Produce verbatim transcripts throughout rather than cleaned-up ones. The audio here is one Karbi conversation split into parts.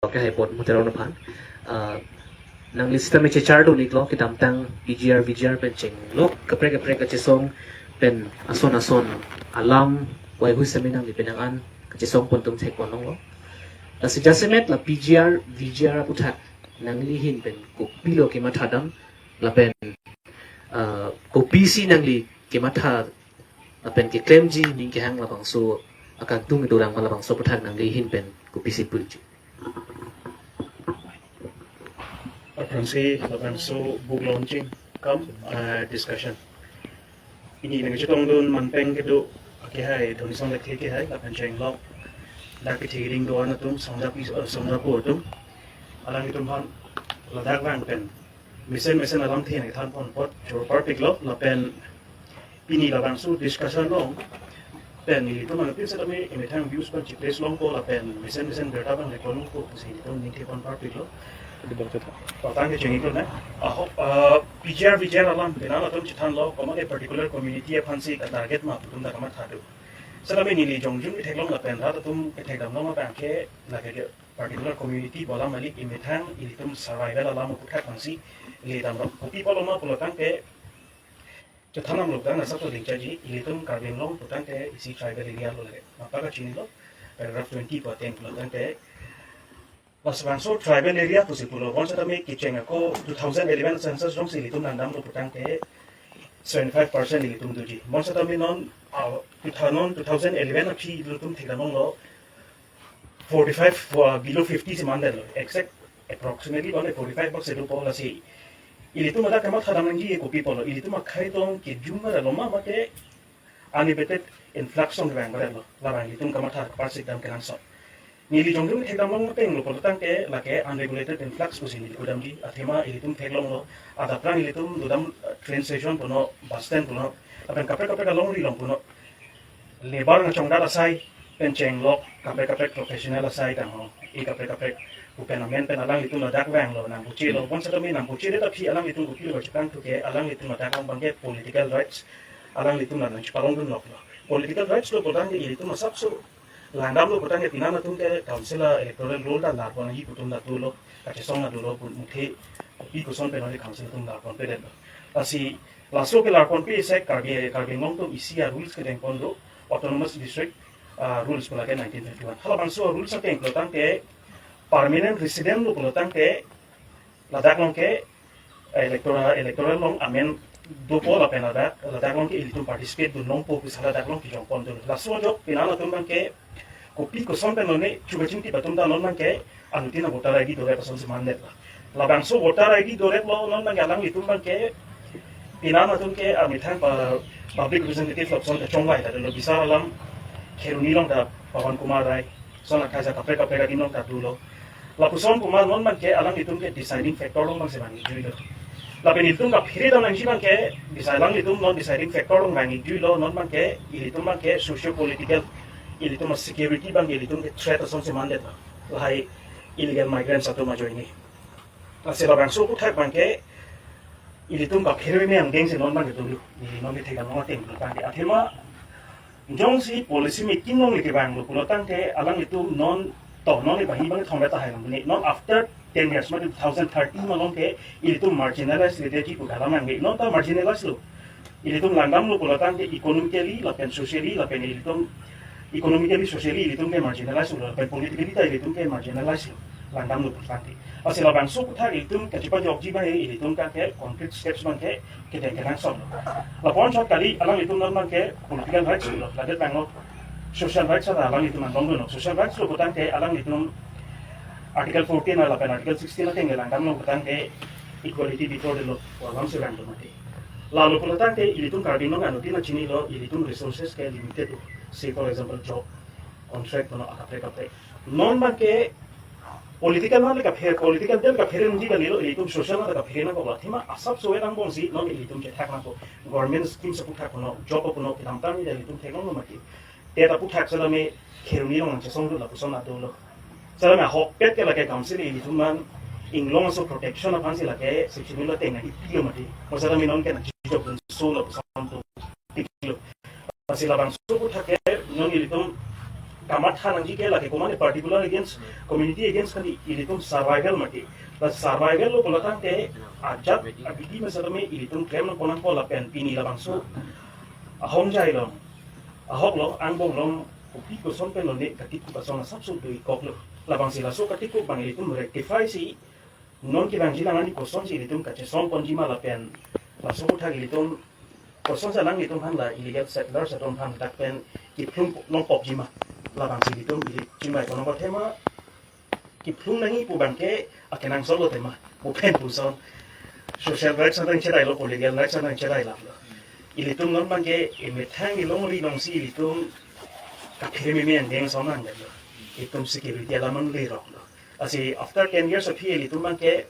Oke, hai pot muteron aphan. Ah, nangli sitame chechar dun iklo kedamtang P G R, V G R pen chenglok kaprek kaprek kachesong pen ason ason alam wai hui sitame nangli penang an kachesong pon atum thek pon longlo. Lasi jasemet la P G R, V G R aputhak nangli ahin pen kopilo kemathadam lapen, ah, kopisi nangli kematha lapen keklemji ning kehang labangso akangtung idurang ma labangso aputhak nangli ahin pen kopisi puji. Aphrangsi labangso book launching cum, uh, discussion. Pini nangchetongdun manpeng kedo akehai, Dhonisong Lekthe akehai, lapen chenglok dak kethe keding do-an atum, songjapi, uh, songjapo atum. Alanglitum aphan ladak vang pen mesen mesen alamthe nangthan pon apot choro parpiklo, lapen pini labangso discussion along pen nelitum anuttin setame emethang views pen chi-place longpo lapen mesen mesen birta abang record longpo pusi nelitum ningthe pon parpiklo. Patang kecheng iklo na. Ahok, ah, P G R, V G R alam penang atum chethanlo, komat a particular community aphansi ka-target ma pu atum ta kamatha do. Setame neli jongjung ketheklong lapen rat atum kethekdamlong abang ke lake ke particular community bolam malik emethang ilitum survival alam aputhak aphansi ledamlo. Kopi apotlo ma pulotangte chethan damlo tang asap so dingchaji, ilitum Karbi Anglong pulotangte isi tribal area lo lake. Mapa kachinilo, paragraph twenty pu ateng pulotangte. Lasi labangso tribal area pusi pulo, bonsetame kecheng ako two thousand eleven census jongsi ilitum langdamlo pulotangte seventy-five percent ilitum doji. Bonsetame non, ah, two thousand, non two thousand eleven aphi ilitum thekdam longlo, forty-five, uh, below fifty si mandetlo. Exact approximately bang forty-five bak si dopo, lasi ilitum ladak kemathadam nangji kopi apotlo, ilitum akhai tong kejun ma lo ma mate uninhibited influx along vang lo, labang ilitum kamathar parsik dam kenangsot. Neli jongjung thekdamlong mateng lo pulotangte lake unregulated influx pusi neli kedamji, athema ilitum theklonglo, adapprang ilitum dodam, uh, train station puno, bus stand puno, lapen kaprek kaprek alongri along puno, labour nangchongdat asai pen chenglok kaprek kaprek professional asai tangho, e kaprek kaprek pu pen amen pen alanglitum ladak vanglo, nangpuchelo, bonsetame nangpuchedet aphi alanglitum kopilo kachetang thu ke alanglitum ladak abang ke political rights alanglitum la nangchepalongdun loklo. Political rights lo pulotangte ilitum asap so langdamlo pulotangte penang atum ke council a-electoral roll ta lar pon nangji pu atum ta dolo, kachesong ta dolo, pu muthe kopi koson pen neli council atum lar ponpedetlo. Lasi laso ke lar ponpe se Karbi, Karbi Anglong atum isi a-rules kedeng pon do, autonomous district, ah, rules pu lake nineteen fifty-one. Halabangso rules ateng pulotangte permanent resident lo pulotangte ladak along ke electoral, electoral along amen dopo lapen ladak, ladak along ke ilitum participate dun longpo pusi ladak along kejong pon dun. Laso ajok penang atum abang ke kopi koson pen lone chuba chingti atum ta non abang ke anuttin a-voter I D dorep asonsi mandetlo. Labangso voter I D doreplo, non abang ke alanglitum abang ke penang atum ke amethang pa public representative lapuson kachongvai ta dolo, bisar alam Kheroni along ta Pawan Kumar Rai, son akhai sa kaprek kaprek adim along ta dolo. Lapuson puma non abang ke alanglitum ke deciding factor along abang si vang-ikjuilo. Lapen ilitum kaphere dam nangji abang ke, decide alanglitum non deciding factor along vang-ikjuilo, non abang ke ilitum abang ke socio political, ilitum security abang ke ilitum ke threat asonsi mandetlo, lahai illegal migrants atum ajoine. Lasi labangso aputhak abang ke ilitum kaphere me angdeng si non abang ke dolo. Neli non kethekdamlong ateng pulotangte, athema jongsi policy making along le kevanglo pulotangte alanglitum non to non le bangi abang thongre tahai lang ne. Non after ten years, mane two thousand thirteen along ke ilitum marginalized strategy pu galam nangke. Non ta marginalized lo. Ilitum langdamlo pulotangte economically lapen socially lapen ilitum economically, socially ilitum ke marginalized lo, lapen politically ta ilitum ke marginalized lo, langdamlo pulotangte. Lasi labangso aputhak ilitum kachepajokji abang ilitum ke concrete steps abang ke kedeng kenangsot lo. Lapu-an chot kali, alanglitum non abang ke political rights lo, ladet abang lo, social rights ta alanglitum angbong dunlo. Social rights lo pulotangte alanglitum Article fourteen lapen Article sixteen ateng langdamlo pulotangte equality before the law pu alam si vangdun mati. Lalo pulotangte ilitum Karbi Anglong anuttin ta chinilo, ilitum resources ke limited lo. Say for example job, contract puno akaprek kaprek. Non abang ke political ma le kaphere, political del kaphere nangji kalilo, ilitum social ma kaphere nangkok, athema asap so-et angbongsi non ilitum chethak nangkok. Government schemes aputhak puno, job puno, kedamtang ni ilitum theklonglo mati. Te ta aputhak setame Kheroni along nangchesong dun lapuson ta dolo. Setame ahokpet ke lake council ilitum abang inglong aso protection aphansi lake Sixth Schedule ateng nangkepilo mati. Mo setame non ke nangchijokdunso lapuson atum piklo. Lasi labangso aputhak ke non ilitum kamatha nangji ke lake komane particular against community against kali, ilitum survival mati. La survival lo pulo tangte ajat abidi ma setame ilitum klem nangpo nangpo lapen pini labangso ahongjai along, ahok along, angbong along, kopi koson pen lone katik kuk asong asapso do-ik kok lo. Labangsi laso katik kuk abang ilitum rectify si non kevangji lang ani kosonsi ilitum kachesong ponji ma lapen laso aputhak ilitum kosonsi alanglitum aphan la illegal settlers atum aphan dak pen kiphlung nangkokji ma, labangsi ilitum ili chingvai ponpo tema, kiphlung nangji pu abangke akenangsot lo tema, pu pen puson social rights adang cherai lo, political rights adang cherai lo. Ilitum non abangke emethang ilongri alongsi ilitum kaphere meme angdeng ason nangdetlo. Itum security alam an lerok lo. Lasi after ten years aphi ilitum abangke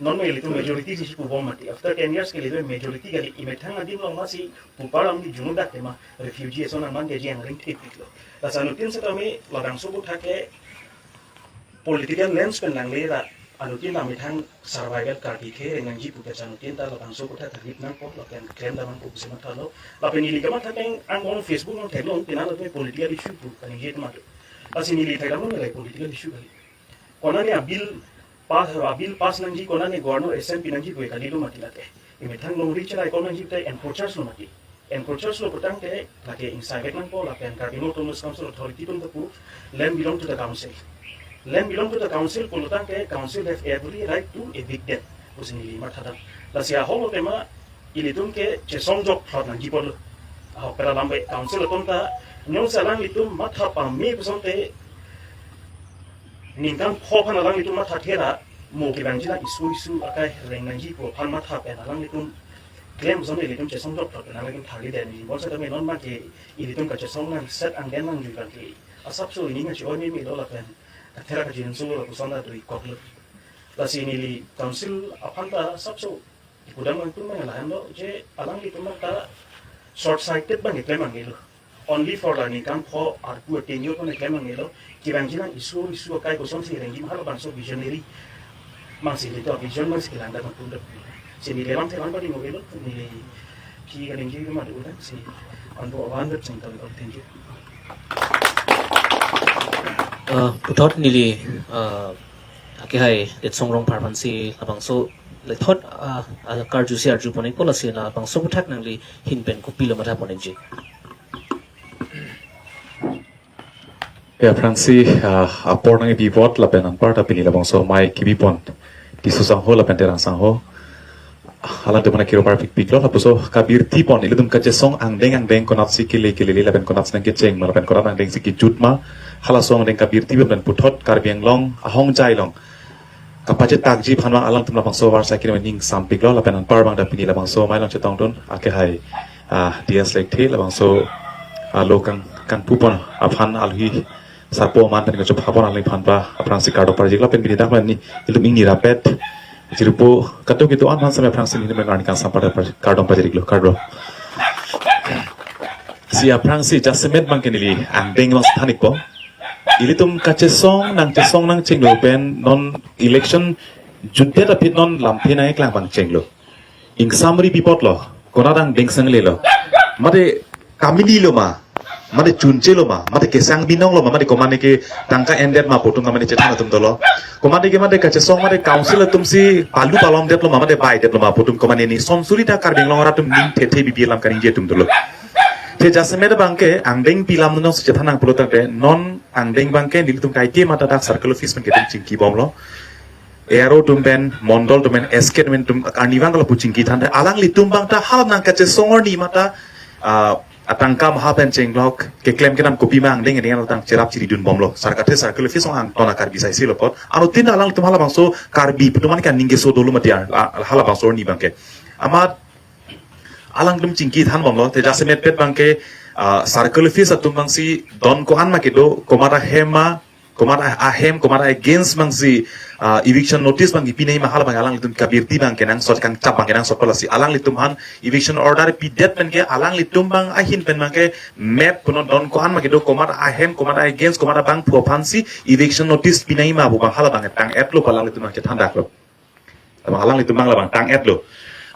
non me ilitum majority si pubom mati. After ten years ke ilitum majority kali, emethang adim along masi pupar lam di junu dak tema refugee ason nang abangke ji angring thepik lo. Lasi anuttin setame labangso aputhak ke political lens pen langle ra anuttin la methang survival Karbi ke reng nangji pu ke anuttin ta labangso aputhak ta rip nangpo lapen klem damnangpo pusi mathalo. Lapen ili kamatha pen angbong Facebook along theklong pina lapen political issue pu kaningje tema do. Lasi neli thekdam lo nilai political issue kali. Konane abill pass, abill pass nangji, konane governor assent pi nangji pu kalilo mati lake. Emethang longri cherai kom nangji te encroachers lo mati. Encroachers lo pu tangte lake ingsai vek nangpo lapen Karbi Anglong Autonomous Council Authority atum ta pu, "Land belong to the council." Land belong to the council pulo tangte council have every right to evict them pusi neli mathadam. Lasi ahok lo tema ilitum ke chesong jok thlot nangji apotlo. Ahok pera lambe council atum ta nyong selang ilitum matha pame pusonte ningkan pho aphan alanglitum mathathe ra mo kevangji lang isu isu akai reng nangji pu aphan matha pen alanglitum klem pusonte ilitum chesong jok thlot pen alanglitum tharli den ji. Bonseta me non abangke ilitum kachesong nangset angdeng nangjui abangke asapso ini nangche-oi meme lo lapen kathera kachinso lapuson ta do-ik kok lo. Lasi neli council aphan ta asapso kudam nangtum nang lahan lo je alanglitum ta short sighted abang keklem angelo. Only for learning kam pho arpu tenure abang keklem angelo. Kevangji lang isu isu akai kosonsi rengji ma halabangso visionary mangsi ilitum vision mangsi kelang dak nangtum dak. Si neli lam thelang padi mo ilo, neli ki kaningje ma do dak si anbo awan dak sing tali. Thank you. Uh, puthot neli, uh, akehai Letsong Rongphar aphansi labangso lethot, ah, ah, karjusi arju pon-ikpo, lasi labangso aputhak nangli ahin pen kopilo matha pon-ikji. Ya, aphrangsi, ah, apor nangkebi apot lapen anparta pini labangso amei kebi pon Tisso sangho lapen Terang sangho, alangtum aphan kiro parpikpiklo, lapuson kabirti pon ilitum kachesong angdeng angdeng konatsi kele kelele lapen konatsi nangkecheng ma lapen konat angdengsi kejut ma, halaso angdeng kabirti pon pen puthot Karbi Anglong ahongjai along kapachetakji aphan abang alangtum labangso avarsai kini ning sampiklo lapen anpar abang ta pini labangso amei along chetongdun akehai, ah, D S Lekthe labangso, ah, lo kang kangpu pon aphan alhi sarpo aman pen kachopha pon aling aphan ta aphrangsi kardom parjiklo lapen pini dak mani ilitum ingni rapet jirpo kato kito an aphan sampai aphrangsi neli men arni kangsampar kardom parjiklo, kardom. Si aphrangsi jasemet abangke neli angdeng abang than-ikpo. Ilitum kachesong nangchesong nangchenglo pen non election jutdet aphi non lamthe nangkeklang abang chenglo. Ingsamri bipotlo, konat angdeng sanglelo. Mate kamini lo ma, mate chunche lo ma, mate kesang binong lo ma, mate komane ke tangka endet ma pu atum komane chethan atum dolo. Komane ke mate kachesong mate council atumsi palu palomdet lo ma, mate baidet lo ma pu atum komane ni sonsuri ta Karbi Anglong arat atum ning thethe bibi alam kaningje atum dolo. Te jasemet abangke angdeng pi alam nangsi chethan nang pulo tangte non angdeng abangke nelitum kaike mata dak circle office pen ketum chingki bomlo. A R O atum pen, mondol atum pen, S K atum pen atum arnivang kala pu chingki than, alanglitum abang ta hala nangkachesong arni mata, ah, atangka maha pen chenglok keklem kedam kopima angdeng angdeng tang cherap chiridun bomlo. Sarkathe circle office ong angton a Karbi saisi lo apot. Anuttin alanglitum halabangso Karbi atum an kaningje so dolo mati ar, ah, halabangso arni abangke. Amat alangtum chingki than bomlo, te jasemetpet abangke, ah, circle office atum abangsi don ko-an ma kedo, komat ahem ma, komat a-, ahem, komat against abangsi, ah, eviction notice abang pi nangji ma hala abang alanglitum kabirti abang kenangsot kangchap abang kenangsot, lasi alanglitum aphan eviction order pidet pen ke alanglitum abang ahin pen abangke map punon don ko-an ma kedo, komat ahem, komat against, komat abangphu aphansi eviction notice pi nangji ma pu abang hala abang tang-etlo pu alanglitum abang kethandaklo. Labang alanglitum abang labang tang-etlo.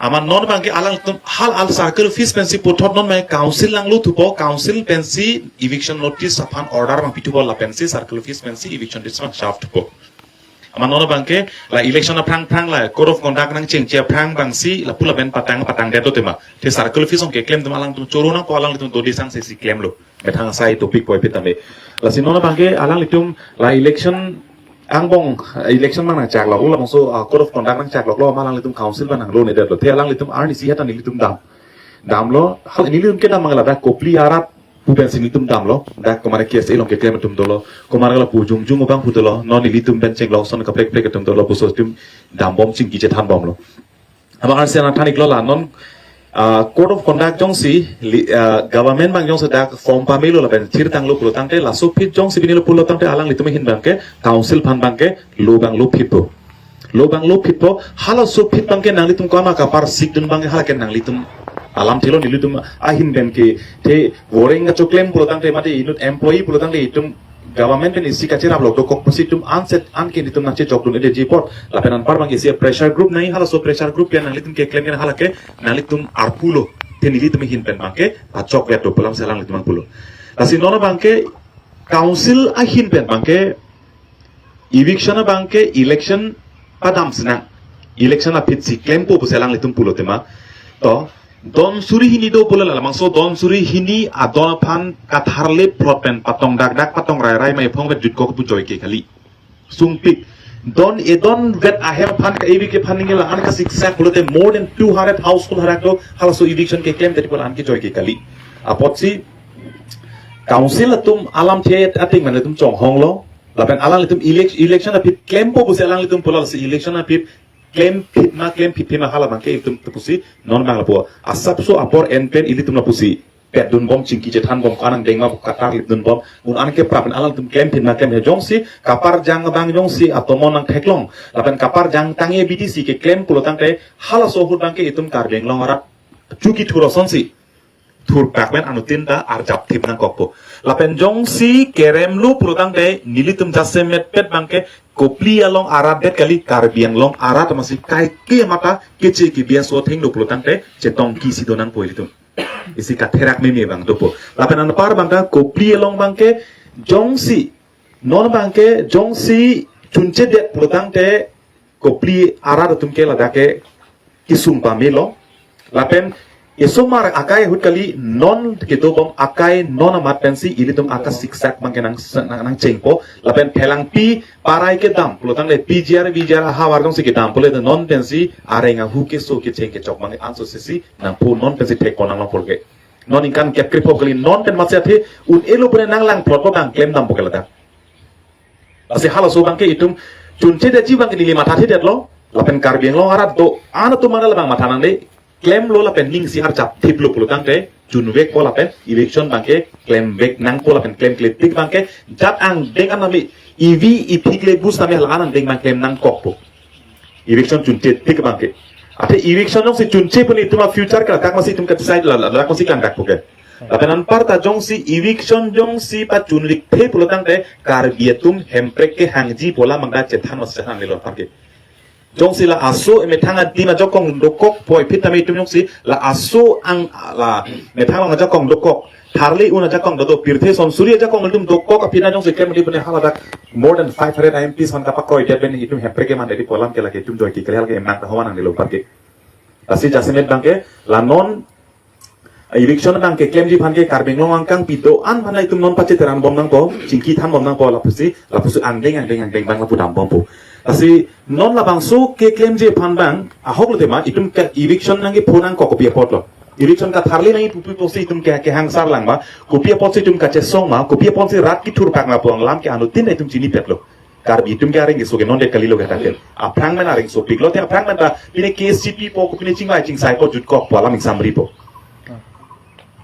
Amat non abangke alanglitum hal al circle office pensi puthot non abangke council nanglo thupo, council pensi eviction notice aphan order abang pithupo lapensi circle office pensi eviction notice abang serve thupo. Amat non abangke la election aphrang phrang la code of conduct nangchengche aphrang abangsi lapu lapen patang patang det tema. Te circle office along keklem tema alangtum choro nangpo, alanglitum dodi sangse si klemlo. Methang asai topic puvoiphit tame. Lasi non abangke alanglitum la election angbong, election abang nangchakloklo, labangso, ah, code of conduct nangchakloklo, amat alanglitum council abang nanglo ne detlo. Te alanglitum arnisi heta nelitum dam. Damlo, hal nelitum kedam abang ladak Kopili arat pu pensi nelitum damlo. Dak komat ke K S A along keklem atum dolo. Komat ke lapu jongjung abang pu dolo. Non nelitum pen chenglok ason kaprek kaprek atum dolo. Puso atum dambom chingki chethanbomlo. Amat arnisi nangthan-iklo la non, ah, code of conduct jongsi li-, ah, government abang jongsi dak form pamelo lapen thirtanglo pulo tangte, laso phit jongsi pinilo pulo tangte alanglitum ahin abangke council aphan abangke law abang law phitpo. Law abang law phitpo, halaso phit abangke nanglitum komat kapar sikdun abangke hala ke nanglitum alam thelo, nelitum ahin abangke te voreng kachoklem pulo tangte mate inut employee pulo tangte itum government pen isi kacherap lok dokok pusi itum anset anke nelitum nangchechokdun-edetji apot. Lapen anpar abangke isi pressure group nangji, halaso pressure group pen nanglitum keklem ke hala ke nanglitum arpulo. Te nelitum ahin pen abangke pachokvet do pu alamsi alanglitum abang pulo. Lasi non abangke council ahin pen abangke eviction abangke election padam sinang. Election aphi si klempo pusi alanglitum pulo tema. To, don suri hini do pulo la, labangso don suri hini adon aphan katharle plot pen patong dakdak patong rairai mai phong vet jutkok pu joike kali. Sungpik. Don edon vet ahem aphan ka evict aphan ningje la-an kasiksak pulote more than two hundred household hadak do, halaso eviction keklem tadi pulo an ke joike kali. Apotsi council atum alamthe ating mane atum chonghonglo. Lapen alanglitum elec-, election aphi klempo pusi alanglitum pulo, lasi election aphi klem phit ma klem phit phit ma hala abangke itum pusi non abang lapu. Asapso apor en pen ilitum lapusi petdunbom, chingki chethanbom, ko-an angdeng ma katarlipdunbom. Un-an ke prap pen alanglitum klem phit ma klem phit jongsi kaparjang abang jongsi atomon nangtheklong. Lapen kaparjang tangte B T C keklem pulo tangte halaso ahut abangke itum Karbi Anglong arat chuki thur asonsi thurpak pen anuttin ta arjap thip nangkokpo. Lapen jongsi keremlo pulo tangte nelitum jasemet pet abangke Kopili along arat det kali, Karbi Anglong arat amatsi kaike mata keche kebi aso atheng do pulo tangte chetongki si do nangpo ilitum. Isi katherak meme abang dopo. Lapen anpar abangke Kopili along abangke jongsi non abangke jongsi chunchedet pulo tangte Kopili arat atum ke ladak ke kesung pamelo. Lapen esomar akai ahut kali, non kedobom akai non amat pensi ilitum akasiksak abangke nang, nang, nangchengpo. Lapen phelangpi parai kedam pulo tangte P G R, V G R ahavar jongsi kedam pulote non pensi areng ahu keso kecheng kechok abangke anso sisi nangpo, non pensi thek ko nanglong pulo ke. Non ningkan kep krepho kali, non pen matsi athe un-elo pune nanglang plot abang klemdampo ke ladak. Lasi halaso abangke itum chunchedetji abangke neli mathathedetlo. Lapen Karbi Anglong arat do-an atum mane labang matha nangne, klemlo lapen ning isi arjap thiplo pulo tangte chunvekpo lapen eviction abangke klemvek nangpo lapen klemkle tik abangke jat angdeng anami ivi iphi kle bus tame hala an angdeng abang klem nangkokpo. Eviction chunche tik abangke. Athe eviction jongsi chunche pun itum a-future ke ladak masi itum ke decide la, la, ladak masi klangdakpo ke. Lapen anparta jongsi eviction jongsi pachunlikthe pulo tangte Karbi atum Hemprek kehangji pu alam abangta chethan mas chethan lelo apar ke. Jongsi la aso emethang adim ajakong dokok puvoiphit tame itum jongsi la aso ang la methang along ajakong dokok, tharli un ajakong dodo, pirthe son suri ajakong itum dokok aphi na jongsi klem di pune haladak more than five hundred I M Ps aphan kapakroidet pen itum Hemprek keman dadi pu alam ke lake itum joike kali, hala ke emang ta homan nanglelo apar ke. Lasi jasemet abangke la non eviction abangke klemji aphan ke Karbi Anglong angkang pi do-an aphan itum non pacheteranbom nangpo, chingki thanbom nangpo lapusi, lapusi angdeng angdeng angdeng abang lapu dambompo. Lasi non labangso keklemji aphan abang ahok lo tema, itum ke eviction nangkepho nangkok kopi apotlo. Eviction katharli nangji pupi apotsi itum ke, kehangsar lang ma, kopi apotsi itum kachesong ma, kopi apotsi rat kethurpak ma pu alam ke anuttin itum chinipetlo. Karbi atum ke areng keso ke non det kalilo ke taken. Aphrang pen areng sopiklo te aphrang pen ta pine K S C P po ko pine chingvai chingsai po jutkokpo alam ingsamripo.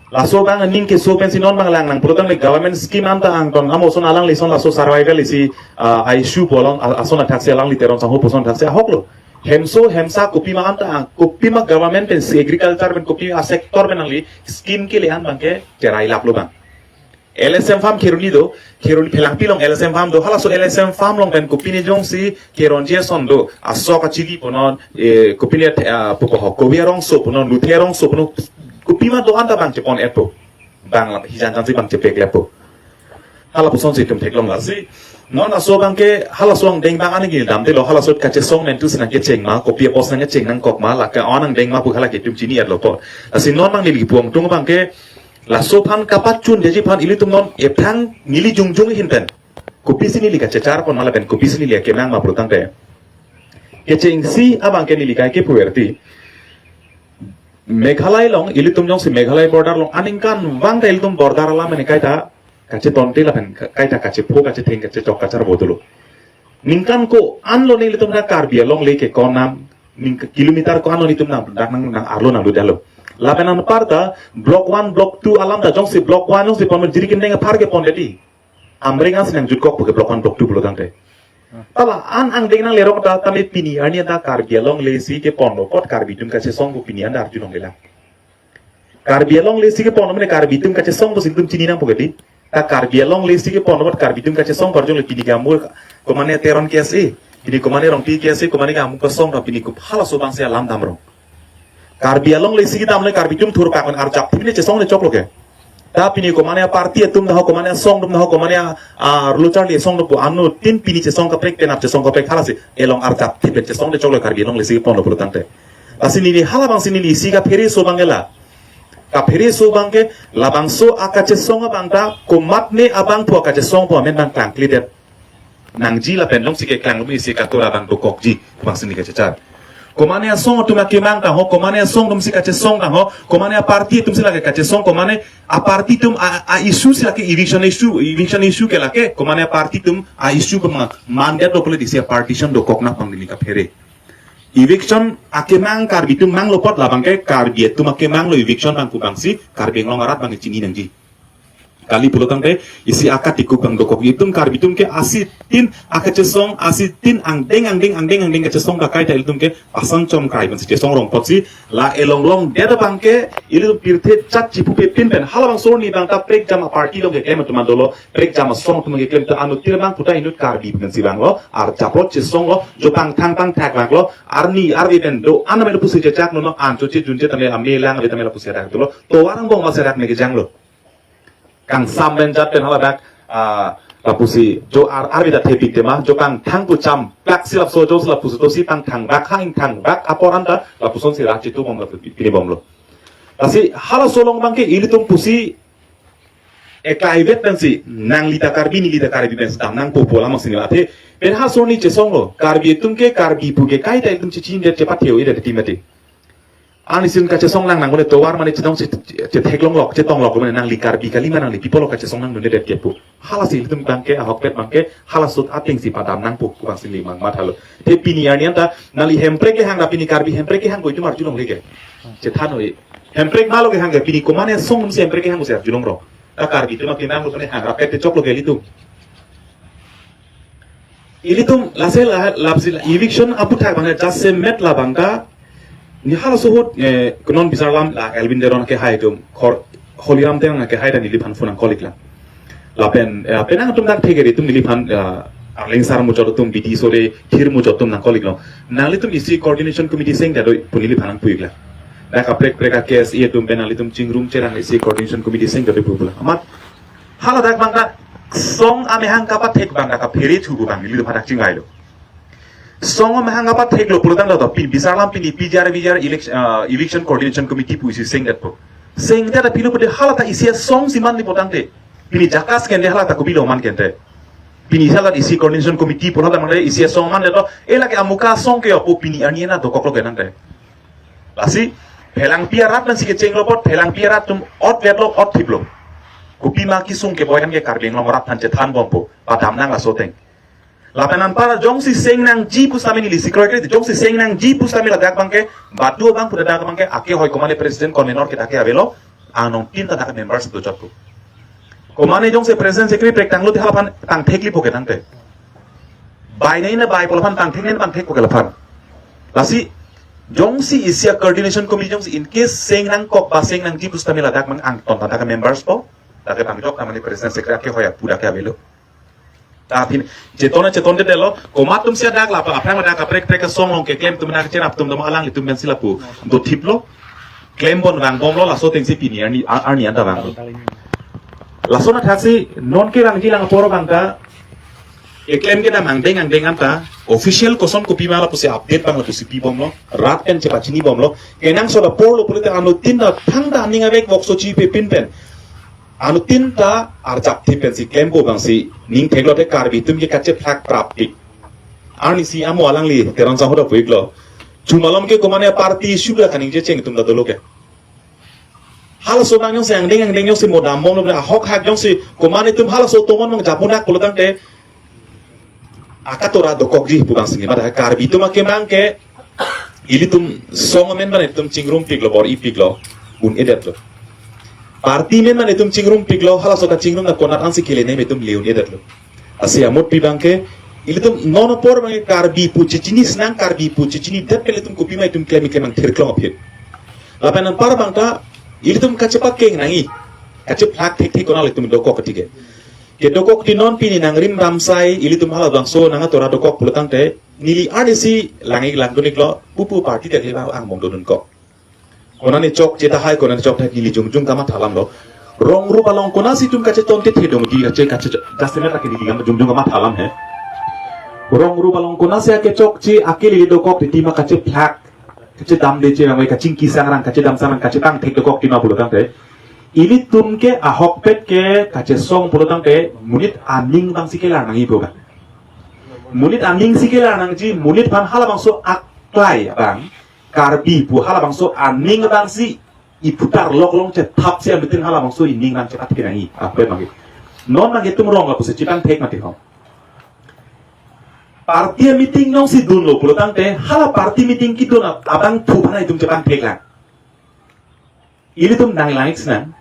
Laso abang ning keso pensi non abang lang nang pulo tangte government scheme anta angton amo ason alang lison laso survival isi, ah, I S U polong, ah, ason athaksi alangli Teron sangho puson athaksi ahoklo. Hemso hemsa kopima anta ang, kopima government pensi agriculture pen kopima sector pen nangli scheme kele an abangke cherai laplo abang. L S M farm Kheroni do, Kheroni Phelangpi along L S M farm do, halaso L S M farm along pen kopine jongsi Kheroni ason do, asok achili punon, eh, kopine, ah, pupo ho, Kobi arongso punon, Luthe arongso punon, kopima do-an ta bang chepon-etpo. Bang la, hijan jansi bang chepek lepo. Hala pusonsi itum theklong lasi. Non aso abangke, halaso angdeng bang aning damdelo, halaso kachesong nen tu sinang kecheng ma, kopi apos nangkecheng nangkok ma, lake on angdeng ma pu hala ke itum chini-etlo po. Lasi non bang neli pu angtung abangke, laso aphan kapachunji aphan ilitum non ephrang neli jongjong ahin pen kopisi neli kachechar pon ma lapen kopisi neli akemang ma pulotangte, kechengsi abangke neli kaike puverti. Meghalaya along, ilitum jongsi Meghalaya border along aningkanvang ta ilitum border alam mene kaita kachetonte lapen ka-, kaita kachepho, kachetheng, kachechok, kacharbo dolo. Ningkan ko-anlo ne ilitum ta Karbi Anglong le ke konam, ning kilometer ko-anlo ne itum nang, nang, nang, nang arlo nangdodetlo. Lapen anparta block one, block two alam ta jongsi block one jongsi pon Jirikindeng aphar ke pondetji. Amreng ansi nangjutkok pu ke block one, block two pulotangte. Ta la-an angdeng nanglerok ta tame pini arni ta Karbi Anglong le si keponlo apot Karbi atum kachesong pu pini an ta arjulonglelang. Karbi Anglong le si keponlo mene Karbi atum kachesong pusi itum chini nangpo kedi. Ta Karbi Anglong le si keponlo apot Karbi atum kachesong pu arjulongle pini ke amul komane Teron K S A, pini komane Rongpi K S A, komane ke amul kesong ta pini ke halaso abangsi alam damrong. Karbi Anglong le si kedam le Karbi atum thurpak pen arjap thip ne chesong ne choklo ke. Ta pini komane party atum dah ho, komane asong atum dah ho, komane a, a, rulucharli asong atum pu anuttin pini chesong kaprek, penap chesong kaprek halasi elong arjap thip pen chesong ne choklo Karbi Anglong le si keponlo pulotangte. Lasi neli hala abangsi neli isi kaphere aso abangke la. Kaphere aso abangke labangso akachesong abang ta komatne abangphu akachesong pu amen bang klangkledet nangji lapen jongsi keklang lumi isi katura abang dokokji abangsi neli kachechar. Komane asong atum akemang ta ho, komane asong atumsi kachesong ta ho, komane aparty atumsi lake kachesong, komane aparty atum a, a-issue si lake eviction issue, eviction issue ke lake, komane aparty atum a-issue pu ma mandate lo pule isi a-partition dokok nang abang neli kaphere. Eviction akemang Karbi atum manglo apot labangke Karbi atum akemanglo eviction abang pu abangsi Karbi Anglong arat abang chini nangji. Kali pulotangte isi akatikuk abang dokok itum Karbi atum ke asitin akachesong, asitin angdeng angdeng angdeng angdeng kachesong kakai ta ilitum ke asang chom kai pensi chesong rong apotsi la elong longdet abangke ilitum pirthe chat chipupe pin pen halabangso arni abang ta prekjam aparty along keklem atum an dolo, prekjam asong atum keklem ta anuttin abangphu ta inut Karbi pensi vanglo, arjap lo chesonglo, jo pangthang pangthak vanglo, arni arve pen do-an amen pusi chechak nono ancho chejun che tame ame lang ave tame lapusi adak dolo, tovar angbong ma serak ne kejanglo. Kangsam pen jat pen haladak, ah, lapusi jo ar arve ta thepik tema, jo pangthang pu cham plak si lapuso jo si lapusi to si pangthang bak ha ingthang bak apor anta lapusonsi rak chitu bom lapu pini bomlo. Lasi halaso along abangke ilitum pusi eklai vet pensi nangli ta Karbi neli ta Karbi pensi dam nangpo pu alam aksi neli athe pen halaso arni chesonglo Karbi atum ke Karbi pu ke kaita ilitum chechindet chepathe-o-edet ti mati. Arni sin kachesong lang nang mane tovar mane chetong si chetheklonglok chetonglok mane nangli Karbi kali ma nangli people kachesong nangdundedet ke pu. Halasi ilitum abangke ahokpet abangke halaso atengsi padam nangpo pu abangsi neli mang mathalo. Te pini arni anta nangli Hemprek kehang ra pini Karbi Hemprek kehang ko itum arjulongle ke. Chethan noi. Hemprek malo kehang ke pini komane asong atumsi Hemprek kehang ko si arjulonglo. Ta Karbi atum akemang lo pune hang rapet te choklo ke ilitum. Ilitum lasi la, lapsi la, eviction aputhak abang jasemet labang ta. Neli halaso ahut, eh, konon bisar alam la Elwin Teron kehai atum, Khor, Holiram Terang kehai ta neliphan phone nangkok-iklang. Lapen, eh, penang atum dak thekre atum neliphan, eh, Arleng sar muchot atum B D sore thir muchot atum nangkok-iklo. Nanglitum isi coordination committee sengdet doi pu neliphan nangpu-iklang. Dak kaprek prek a-K S A atum pen nanglitum chingrum cherang isi coordination committee sengdet doi pu pulang. Amat haladak abang ta song amehang kapathek abang ta kaphere thu pu abang nelitum hadak chingvailo. Song amehang kapatheklo pulotangte to pin bisar alam pini P G R V G R election, ah, eviction coordination committee pu isi sengdetpo. Sengdet apilo pute hala ta isi asong si manle pulotangte. Pini JACAS kente hala ta kopilo man kente. Pini hala isi coordination committee pu hala ta mangde isi asong manle to. E lake amuka asong ke opo pini arni ena dokoklo kenangte. Lasi Phelangpi arat nangsi kechenglo apot Phelangpi arat atum otvetlo otthiplo. Kopima kesung keboi an ke Karbi Anglong arat aphan chethan bompo. Padam nang laso ateng. Lapen anpar jongsi seng nangji pusitame neli si kroikre jongsi seng nangji pusitame ladak abangke badu abang pu ladak abangke akehoi komane president convenor kita ke avelo anong tin ta dak members dojotpo. Komane jongsi president secretary prek tanglo te halaphan tangtheklipo kenangte. Bai nai na bai pu laphan tangthek nai tangthekpo ke laphan. Lasi jongsi isi a-coordination committee jongsi in case seng nangkok ba seng nangji pusitame ladak abang angton ta dak members po. Dak ke bang jok namani president secretary ke hoya pu dak ke avelo. Tapi cheton cheton de lo, komat atum si adak la, apa, aphrang adak kaprek prek asong along keklem atum adak cherap atum atum alanglitum pensi lapu dothiplo. Klem bon vangbomlo, laso atengsi pini arni, arni anta vanglo. Lason athaksi non kevangji lang apor abang ta, keklem kedam angdeng angdeng anta, official koson kopima lapusi update abang lapusi pibomlo, rat pen chepachinibomlo, kenangsot apor lo pulote anuttin ta thangta aning avek vokso chipepin pen. Anuttin ta arjapthip pensi klempo abangsi ning theklo te Karbi atum ke kachephlak prapik. Arnisi amo alangli Teron sangho ta pu-iklo. Chumalom ke komane party issue ta kaningje cheng atum ta dolo ke. Halaso abang jongsi angdeng angdeng jongsi mo dambomlo, ahok hak jongsi komane atum halaso tomon abang japunak pulo tangte akatora dokokji pu abangsi neli mata. Karbi atum akemang ke ilitum song amen mane itum chingrumpiklo, bor-ipiklo, un-edetlo. Party amen mane itum chingrumpiklo, halaso kachingrum na konat ansi kele nem itum le un-edetlo. Lasi amut pi abang ke, ilitum non apor abang Karbi pu chechini senang, Karbi pu chechinidet pen ilitum kopima itum klem klem angthir klong aphi. Lapen anpar abang ta, ilitum kachepakeng nangji, kachephlak thekthek konat ilitum dokok kethike. Kedokok ti non pini nangrim ramsai, ilitum halabangso nang atora dokok pulo tangte, neli arnisi lang-ik langdun-iklo, pupu party ta kali abang angbong dodun kok. Konane chokche tahai, konane chok tahai, neli jongjong kamatha alamlo. Rong rup along konatsi itum kacheton te thedong di, kache, kache, jasemet lake neli jongjong kamatha alam he. Rong rup along konatsi akechokche, ake lili dokok titi ma kachephlak, kachedamde che, mangwe kachingki sangrang, kachedam sangrang, kachepangthek dokok tima pulo tangte. Ilitum ke ahokpet ke kachesong pulo tangte, monit aning abangsi kelar nangji pu abang. Monit aning si kelar nangji, monit aphan halabangso aklai abang, Karbi pu halabangso aning abangsi iputar lok long chethapsi ametin halabangso ining abang chepathe nangji, ahokpet abang ke. Non abang itum rong lapusi chepangthek mati ho. Party meeting jongsi dunlo pulo tangte, hala party meeting kedun ab-, abangphu aphan itum chepangthek lang. Ilitum nanglang-ik senang,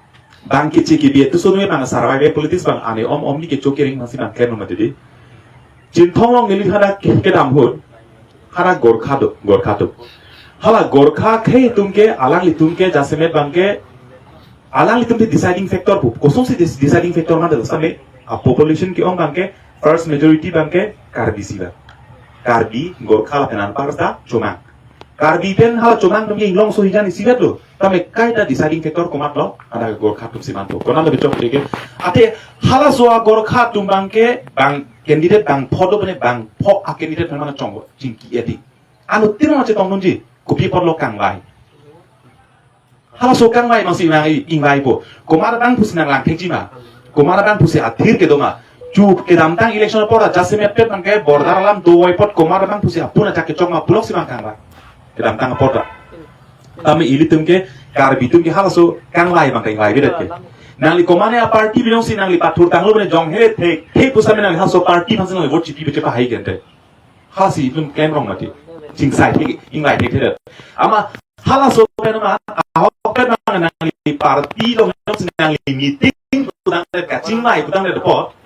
bang keche kebi atum sono abang survival politics abang ane om om ni kecho kering masih bang klem mati di. Chinthong along neli hana ke-, kedam ahut, hana Gorkha do, Gorkha do. Hala Gorkha akhei atum ke, alanglitum ke, jasemet abang ke, alanglitum ke deciding factor pu, kosonsi dis-, deciding factor mati same, a population ke-ong abang ke, first majority abang ke Karbi si abang. Karbi, Gorkha lapen anpar ta Chomang. Karbi pen hala Chomang atum ke inglongso hijan isivet lo. Tame kaita deciding factor komatlo, ada Gorkha atum si manpo. Konatlo bechok deke. Ate halaso a Gorkha atum abang ke, bang candidate bangpho do pene bangpho a candidate mana chongbo, chingki edi. Anuttin ma chetongdunji, kopi apotlo kangvai. Halaso kangvai masih nang i-, ingvaipo. Komat abangphusi nanglang thekji ma. Komat abangphusi athir kedo ma. Chu kedamtang election apor ta jasemet pet abang ke border alam dovoi apot komat abangphusi apuna chak kechok ma puloksi abang kangvai. Kedamtang apor ta. Tame ilitum ke Karbi atum ke halaso kangvai abang ke ingvaivedet ke. Nangli komane a party bi jongsi nangli pathurtanglo bene jong hele thek, thek pusitame nangli halaso party aphansi nangli vote chipi beche pahai gente. Halasi itum klemrong mati. Chingsai thek, ingvai thekthedet. Ama halaso pen ma, ahok pen ma nangli party along jongsi nangli meeting putangdet, kachingvai putangdet apot.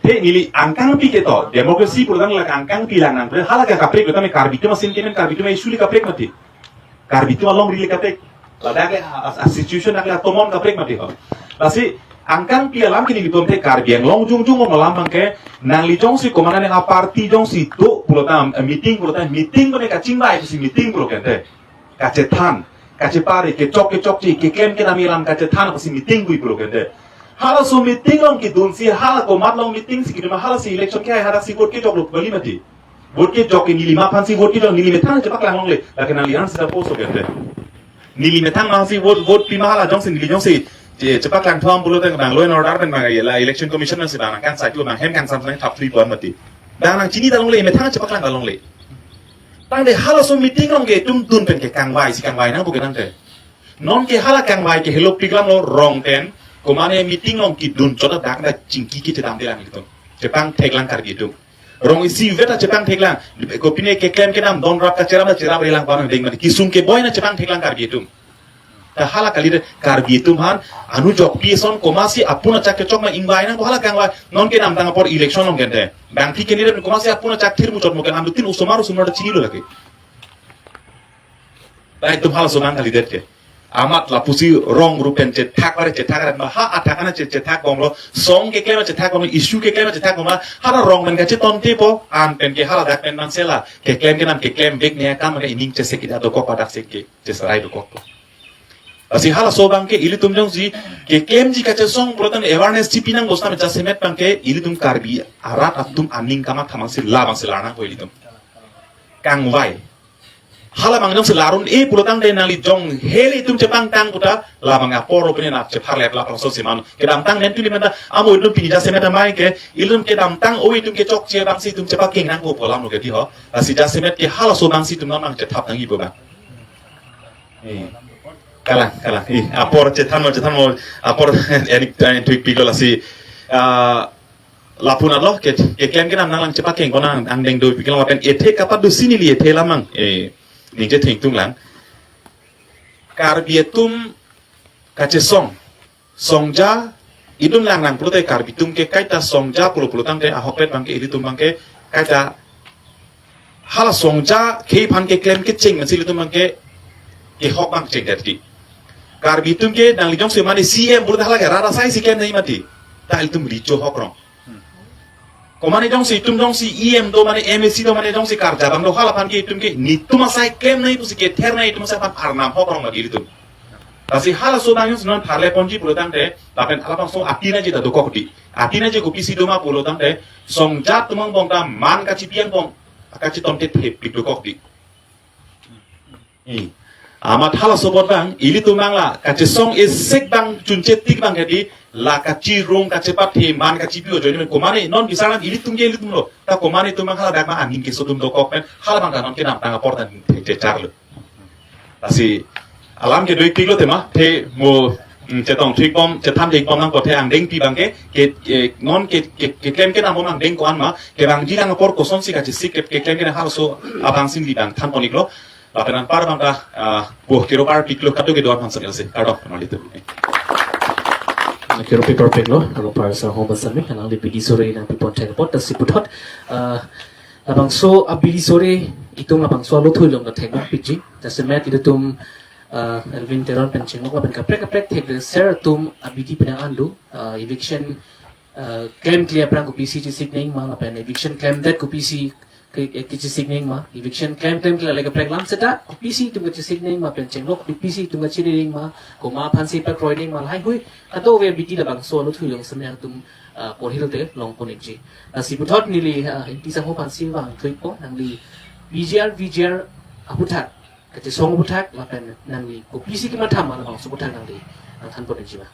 Te neli angkangpi ke to, democracy putangdet la angkangpi lang nang, hala ke kaprek lo tame Karbi atum asin kemen Karbi atum issue le kaprek mati. Karbi atum alongri le kaprek. Ladak le a, a, a situation dak le atomon kaprek mati ho. Lasi angkangpi alam ke neli pon te Karbi Anglong jongjong alam abang ke nangli jongsi komane a party jongsi do pulo tang, eh, meeting pulo tang, meeting pune kachingvai pusi meeting pulo kente. Kachethan, kachepare, kechok kechokche, keklem kedam alam kachethan pusi meeting pu pulo kente. Halaso meeting along kedunsi hala komat along meeting si kedun ma halasi election ke hai hadaksi vote kechoklo kali mati. Vote kechok ke neli ma aphansi vote kechok, neli methang chepaklang longle. Lake nangli an sita poso kente. Neli methang ma aphansi vote, vote pima hala jongsi neli jongsi che, chepaklang thom pulo tang bang law and order pen bang la election commission nangsi bang kangsai tu bang hem kangsam nangthap thui pon mati. Bang nangchini ta longle, methang chepaklang ta longle. Tangte halaso meeting along ke itum dun pen ke kangvai si kangvai nangpo ke tangte. Non ke hala kangvai ke helopik alamlo rong pen, komane meeting along kedun chot ta dak ta chingki kechedamde lang itum. Chepangthek lang Karbi atum. Rong isivet ta chepangthek lang. Kopine keklem kedam don rap kacherap ta cherap relang panang deng mati. Kesung keboi ta chepangthek lang Karbi atum. Ta hala kalidet Karbi atum aphan, anu jokpi ason komatsi apuna chak kechok ma ingvai nangpo hala kangvai, non kedamtang apor election along kente. Bangphi candidate komatsi apuna chak thir muchot mo ke anuttin osomar osomar ta chinilo lake. Ta itum halaso abang kalidet ke. Amat lapusi rong rup pen chethak pare chethak rat ma ha athak ana che chethak bomlo, song keklem chethak bomlo, issue keklem chethak bomlo, hala rong pen kachetontepo, an pen ke hala dak pen mansela keklem kenam keklem vek ne akam ke ining chesek ida dokok padak sek ke cheserai dokokpo. Lasi halaso abang ke ilitum jongsi keklemji kachesong pulote awareness chipi nangpo seta jasemet abang ke ilitum Karbi arat atum aning kamatha abangsi labangsi la nangpo ilitum. Kangvai. Hala abang jongsi la run-e pulotangte nangli jong hele itum chepangtang puta labang apor opini na chepharlep lapuson si mano. Kedamtang nen tuli menta amo itum pini jasemet amei ke ilitum kedamtang o itum kechokche abangsi itum chepakeng nangpo pu alam lo ke di ho. Lasi jasemet ke halaso abangsi itum nang chethap nangjipo abang. Eh. Kalang, kalang. Eh, apor chethanlo, chethanlo. Apor enik, enik tuik pik lo lasi. Ah, lapu-an lo, ke, keklem kenam nanglang chepakeng konang angdeng dopik lo lapen ethe kapadusi neli ethe lamang. Eh, ningje thengtung lang. Karbi atum kachesong, songja, itum lang nang pulote Karbi atum ke kaita songja pulo pulotangte ahokpet abang ke ilitum abang ke kaita hala songja khei aphan keklem kecheng masi ilitum abang ke kehok abang chengdet ki. Karbi atum ke nangli jongsi mane C M pulote hala ke rat asai si klemnei mati. Ta ilitum richo hok rong. Komane jongsi itum jongsi E M do mane M A C do mane jongsi karja abang do hala aphan ke itum ke netum asai klemnei pusi kethernei itum asai aphan arnam hok rong mati ilitum. Lasi halaso abang jongsi non pharle ponji pulotangte lapen halabangso atina je ta dokok di. Atina je kopisi doma pulotangte songja atum angbong ta man kachipi angbong kachetonte thepik dokok di. Hmm. Amat halaso apot abang, ilitum abang la kachesong esek abang chunche tik abang ke di, la kachirung kachepathe man kachipi ajoine komane non bisarang ilitum ke ilitum lo. Ta komane itum abang hala dak ma aning keso atum dokok pen, hala abang ta non kedamtang apor ta chechar lo. Lasi alam kedo-ik pik lo tema, the mo, mm, chetong thik bom, chethan thik bom nangpo the angdeng pi abang ke, ke, ke, non ke, ke, keklem kenam bom angdeng ko-an ma, kevangji lang apor kosonsi kachesik ke, keklem kenam halaso abangsi neli abang than pon-ik lo. Lapen anpar abang ta, ah, bo kero parpik lo kado kedo aphan samel se. Kardom, kardom ilitum. Kero pi parpik lo, kado par sa ho basami, alangli abidi sore nangpi pon thek apot, ta si puthot, ah, labangso abidi sore, itum labangso alo thui long ta thek bang piji. Jasemet ilitum, ah, Elwin Teron pen chenglok lapen kaprek kaprek thekser atum abidi penang an do, ah, eviction, ah, klemkle aphrang kopisi chesik nangji ma, lapen eviction klemdet kopisi ke, eh, kachesik nangji ma, eviction klem klemkle le kaprek lam seta, kopisi itum kachesik nangji ma, pen chenglok kopisi itum kachiri nangji ma, komat aphansi pakroi nangji ma, lahai hui, kadokave abidi labangso alo thui long samel atum, ah, porhil te long pon-ikji. Lasi puthot neli, ah, Ingti Sangho aphansi vangthuipo, nangli P G R, V G R aphuthak, kachesong aphuthak, lapen nangli kopisi kemathama labangso aphuthak nangli nangthan pon-ikji ma.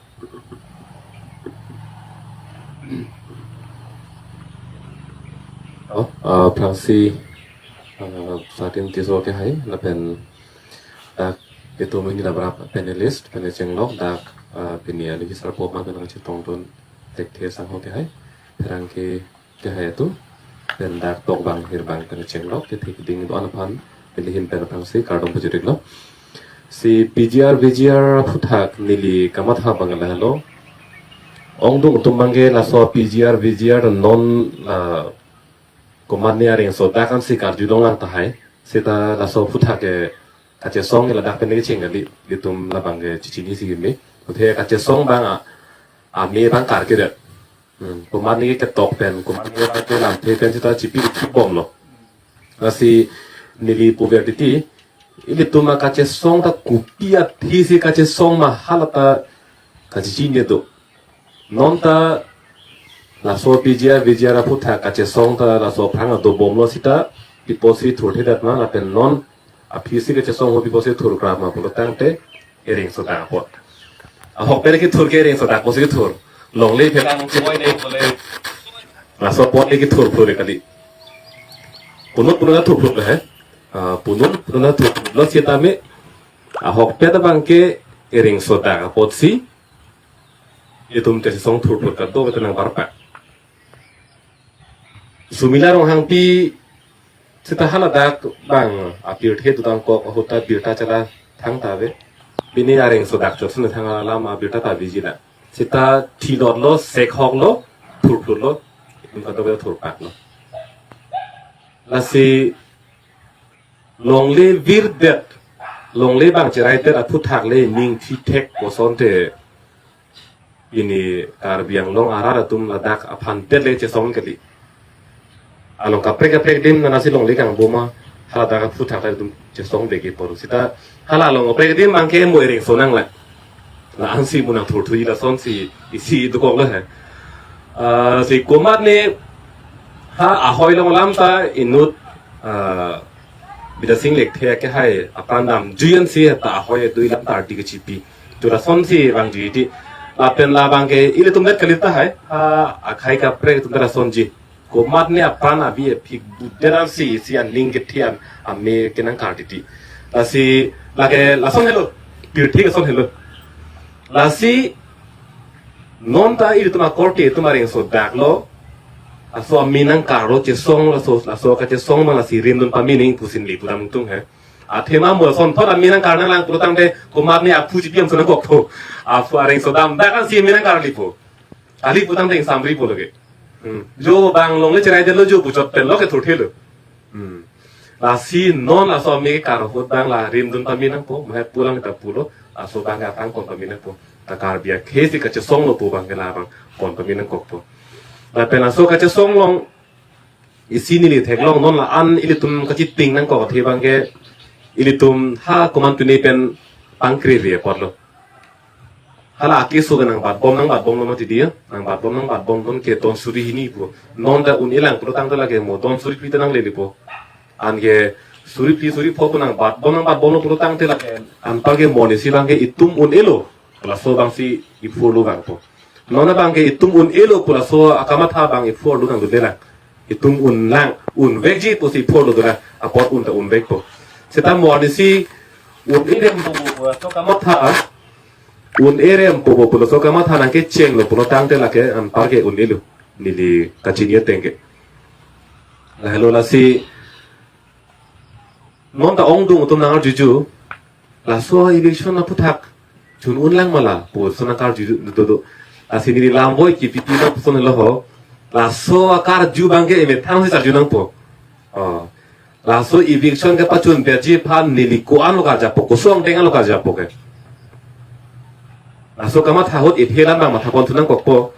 Oh, ah, aphrangsi, ah, satin tiso ke hai, lapen dak itum ini labrap panelist, pen chenglok dak, ah, pini ali kisar poma pen nangchetongdun thekthe Sangho ke hai, pherangke ke hai atum, pen dak tok bang hir bang pen chenglok, kethe keding do-an aphan, pini ahin pen aphrangsi kardom pajut-iklo. Si P G R, V G R aphuthak neli kamatha abang lahelo. Ongdung atum abang ke laso P G R, V G R non, ah, komatne areng sodak ansi karjulong lang tahai. Seta laso aphuthak ke kachesong ke ladak pen kecheng kali, ilitum labang ke chichinisi kimi. Athe kachesong abang a, ame abang karke det. Hmm, komatne ketok pen, komatne abang ke lamthe pen seta chipi chipi bomlo. Lasi neli puver titi, ilitum akachesong ta kopi athisi kachesong ma hala ta kachichinine do. Non ta laso P G R, V G R aphuthak kachesong ta laso aphrang do bomlo seta, pi apotsi thurthedet ma, lapen non aphisi kachesong ho pi apotsi thurkra ma pulotangte, ereng sodak apot. Ahokpet kethur ke ereng sodak apotsi kethur. Longle phelang chiboi ne pule. Laso apot le kethur thur kali. Punot punot thur thur he. Ah, punot punot thur thur lo seta me. Ahokpet abang ke ereng sodak apotsi itum kachesong thur thur kadokave ta nangbarpa. Sumila Ronghangpi seta haladak abang apirthe dodang kok ahut ta birta chala thangta ave. Pini areng sodak chotsi thang alam abirta ta biji na. Seta thilot lo, sek hok lo, thur thur lo, itum kadokave thurpak lo. Lasi longle virdet Longle abang cherai det aphuthak le ning thithek kosonte pini Karbi Anglong arat atum ladak aphan det le chesong kali. Along kaprek kaprek adim nanasi longle kangboma haladak aphuthak atum chesong beki poru. Sita hala along kaprek adim abangke mo ereng sonang la. La-ansi mo nangthurthuji lasonsi isi dokoklo he. Ah, si komatne ha ahoi along alam ta inut, ah, Bidya Sing Lekthe akehai apran damjui ansi ta ahoi adui alam ta ardi kechipi. Tu lasonsi vangjuiti. Lapen labangke ilitum det kali tahai. Ha akhei kaprek atum ta lasonji. Komatne apran abi aphi budet ansi isi aning kethian ame kenangkar titi. Lasi lake lason helo. Pirthe ke son helo. Lasi non ta ilitum akorte atum areng so daklo. Laso ame nangkarlo chesong laso, laso kachesong abang lasi rimdun pame nangji pusi neli pudam tung he. Athema mo sonthot ame nangkar nanglang pulotangte komatne aphu chipi am sonang kokpo. Aphu areng so dam dak ansi ame nangkarlipo. Kali putangte ingsamripo lake. Hmm. Jo abang longle cherai detlo jo puchot penlo kethurthelo. Hmm. Lasi non laso ame kar ahut abang la rimdun pame nangpo, mahai pulang ta pulo, laso abang atang kon pame nangpo. Ta Karbi akhei si kachesonglo pu abangke labang kon pame nangkokpo. Lapen laso kachesong along isi neli theklong non la-an ilitum kachiting nangkok athe abangke ilitum ha komantu ne pen pangkre ve apotlo. Hala akeso ke nangbatbom nangbatbomlo mati dia, nangbatbom nangbatbom don ke don suri hini pu. Non ta un-elang pulotangte lake mo don suri phli ta nanglelepo. Anke suri phli suri pho pu nangbatbom nangbatbomlo pulotangte lake anparke mo ne si abangke itum un-elo. Laso abangsi iphurlo abangpo. Non abangke itum un-elo pu laso akamatha abang iphurlo nangdunde lang. Itum unlang, unvekji pusi iphurlo dolang. Apot un ta unvekpo. Seta mo ne si un-erempo pu laso kamatha, un-erempo pu laso kamatha nangkechenglo pulotangte lake anparke un-elo. Neli kachini ateng ke. Lahelo lasi non ta ongdung atum nangarjuju. Laso eviction aphuthak chun-unlang ma la pu laso nangkarju dodo. Lasi neli lamvoi kipi pi ma puson helo ho. Laso akarju abangke emethang si charju nangpo. Oh. Laso eviction kepachun berji aphan neli ko-anlo karjapo, koson deng anlo karjapo ke. Laso kamatha ahut iphelan abang matha ponthu nangkokpo.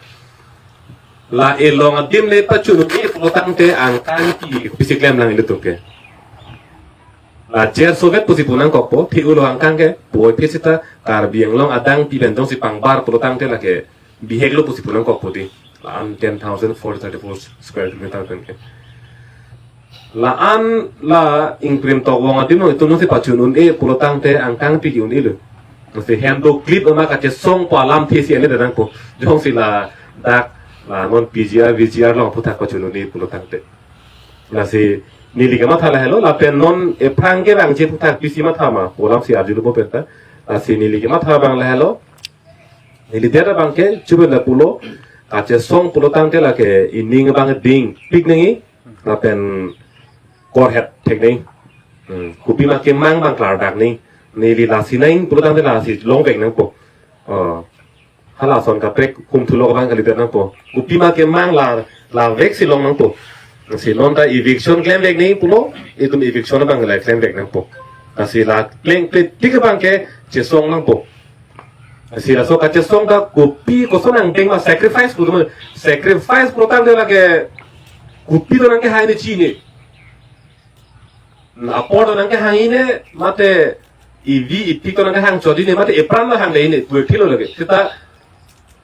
La elong adim le pachun-un-e pulotangte angkang pi pisi klemlang ilitum ke. La jer sovet pusi pu nangkokpo, thi ulo angkang ke, puvoiphit seta Karbi Anglong adang pi pen jongsi pangbar pulotangte lake biheklo pusi pu nangkokpo di. La-an ten thousand four thirty-four square kilometer pen ke. La-an la ingkrim tok vong adim along itum jongsi pachun-un-e pulotangte angkang pi ke-un-elo. Lasi hem do clip ama kachesongpo alamthe si ale nangpo. Jongsi ladak la non P G R, V G R along aphuthak pachun-un-e pulotangte. Lasi neli kamatha lahelo, lapen non ephrang kevangji aphuthak pisi matha ma pu alamsi arjulo bo penta. Lasi neli kamatha abang lahelo. Neli det abangke chubet lapulo, kachesong pulotangte lake ining abang dingpik nangji, lapen korhet thek nangji. Hmm, kopima kemang abang klardak nangji. Neli lasi nangji pulotangte lasi longvek nangpo. Oh. Halason kaprek kumthulo abang kalidet nangpo. Kopima kemang la, laveksi long nangpo. Si non ta eviction klemvek nangji pulo, itum eviction abang la klemvek nangpo. Lasi la klengkle tik abangke chesong nangpo. Si laso kachesong ta kopi koson angdeng ma sacrifice pu atum, sacrifice pulotangte lake kopi do nangkehang ne chini. Apor do nangkehang ne mate ivi ipik do nangkehang chodi ne mate epran do hangdei ne pu thilo lake. Seta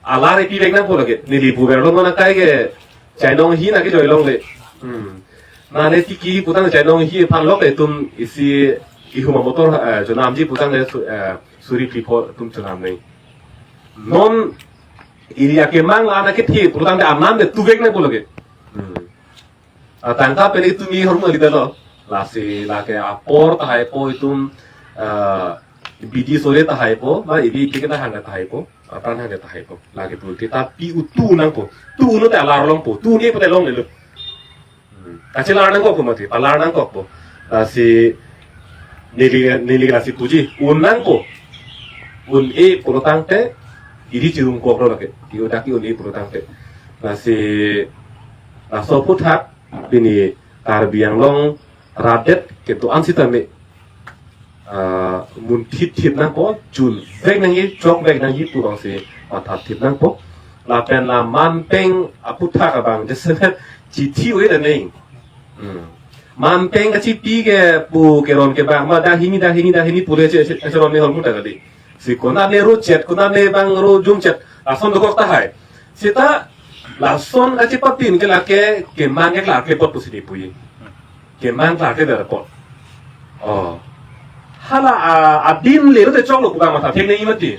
alar ipivek nangpo lake. Neli puverlo non akai ke chainong hi nangkejoi longle. Hmm. Mane tiki putang chainong hi aphan lok itum isi ihum amotor, eh, chonamji putang le su-, eh, suri phli pho atum chonam nangji. Non area kemang la nangkethi putangte anam de tuvek nangpo lake. Hmm. Ah, tangka pen itum i hormu lidalo. Lasi lake apor tahaipo itum, ah, bidi sore tahaipo, ma ibi ipi kena hangke tahaipo, apran hangke tahaipo. Lake pulote ta pi utu nangpo. Tu-un-e te alar longpo. Tu-un-e pute longlelo. Hmm. Kachelar nangkokpo mati, palar nangkokpo. Lasi neli, neli lasi puji, un nangpo. Un-e pulotangte, iri chirungkoklo lake. Iyo daki un-e pulotangte. Lasi, laso aphuthak, pini Karbi Anglong rat det kedo-an sitame. ah, munthip thip nangpo, chunvek nangji, chokvek nangji pu abangsi mathathip nangpo. Lapen la manpeng aputhak abang, jasemet chithi oi da neng. Hmm. Manpeng kachipi ke pu keron kebang ma, dak hini, dak hini, dak hini pule che, che, che ron ne hol muta kali. Si konat ne ro chet, konat ne bang ro jum chet, lason dokok tahai. Seta lason kachipatin ke lake kemang ke klarkle apot pusi di puji. Kemang klarkle apot. Oh. Hala, ah, adim le lote choklo pu abang mathathip nangji mati.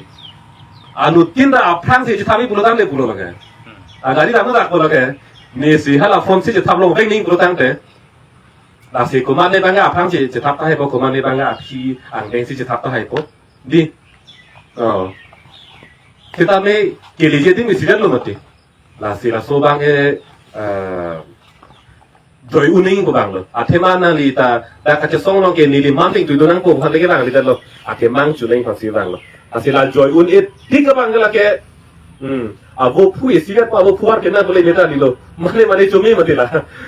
Anuttin ra aphrangsi chethapji pulo tangte pulo lake. Agari ram dak pulo lake. Nesi hala phone si chethap longvek nangji pulo tangte. Lasi komat ne bang aphrangsi chethap tahaipo, komat ne bang aphi angdengsi chethap tahaipo. Di. Oh. Seta me keleji adim isi lo mati. Lasi laso abang ke, eh, joi un nangji pu abang lo. Athema nangli ta dak kachesong along ke neli manpeng tu do nangpo aphan lake nangli ta lo. Akemang chu nangji aphansi abang lo. Lasi la joi un-e tik abang ke lake. Hmm. Avo phu isi vet pa avo phu var kena pule meta lilo. Mane mane chumi mati la.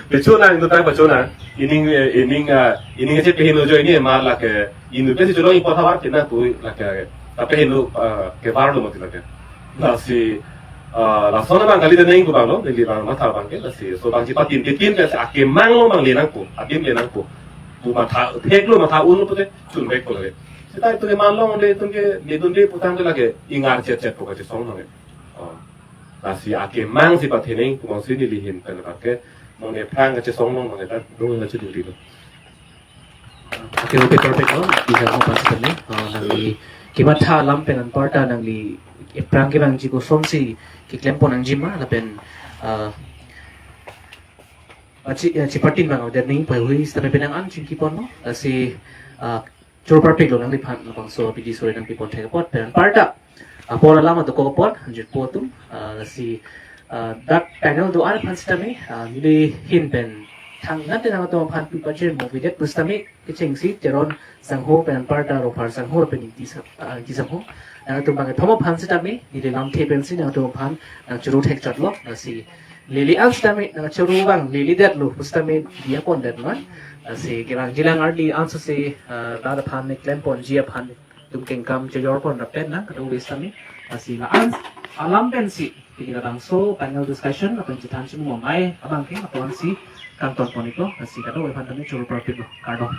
Pachonang tu ta pachonang. Ining, eh, ining, ah, ining che peheno joi ne ma lake. Inu pesi cholong ipo thavar kena pu lake. Ta peheno, ah, kevar lo mati lake. Lasi, ah, lason abang kali da neng pu abang lo, neli abang matha abang ke, lasi, laso abang chipatin, tin tin ke, akemang lo abang le nangpo, adim le nangpo. Pu mathathek lo, matha un lo pute, chunvek ko lake. Seta itum ke man longle, itum ke, nidun de putang ke lake, ingar chet chet po kachesong nang. Oh. Lasi akemang si patheneng, pu abangsi neli ahin pen abang ke, mane aphrang kachesong nang, mane ta, dung kacheduri lo. Okay, okay, perfect, no? Di jang mo pansi kami, uh, nangli kematha alam pen anparta nangli ephrang kevangji kosonsi keklem pon nangji ma, lapen, uh, achi, uh, chipatin abang, dan ning pahui sitame penang an chingki pon, no? Lasi, uh, choro parpik lo nangliphan, labangso abidi sore nangpi pon thek apot, pen anparta apor alam adokok apot, anjir po atum, ah, lasi, ah, dak panel do-an aphan sitame, ah, neli ahin pen thangnat te nangtum aphan pi pajir mo videt pusitame kechengsi Teron sangho pen anparta Ronghang sangho pen Ingti sa-, ah, Ingti sangho. Nangtum abang kethom aphan sitame, neli lamthe pensi nangtum aphan nangchoro thek chot lo, lasi lele an sitame nangchoro abang lele det lo pusitame diya pon det ma. Lasi kevangji lang arni anso si, ah, rat aphan ne klem ponji aphan tum kengkam chejor pon rapet nang kadokave sitame. Lasi la an alam pensi, pini labangso panel discussion, lapen chethan chimung amei abang ke, lapu ansi kangton pon iklo, lasi kadokave aphan tame choro parpik lo. Kardom.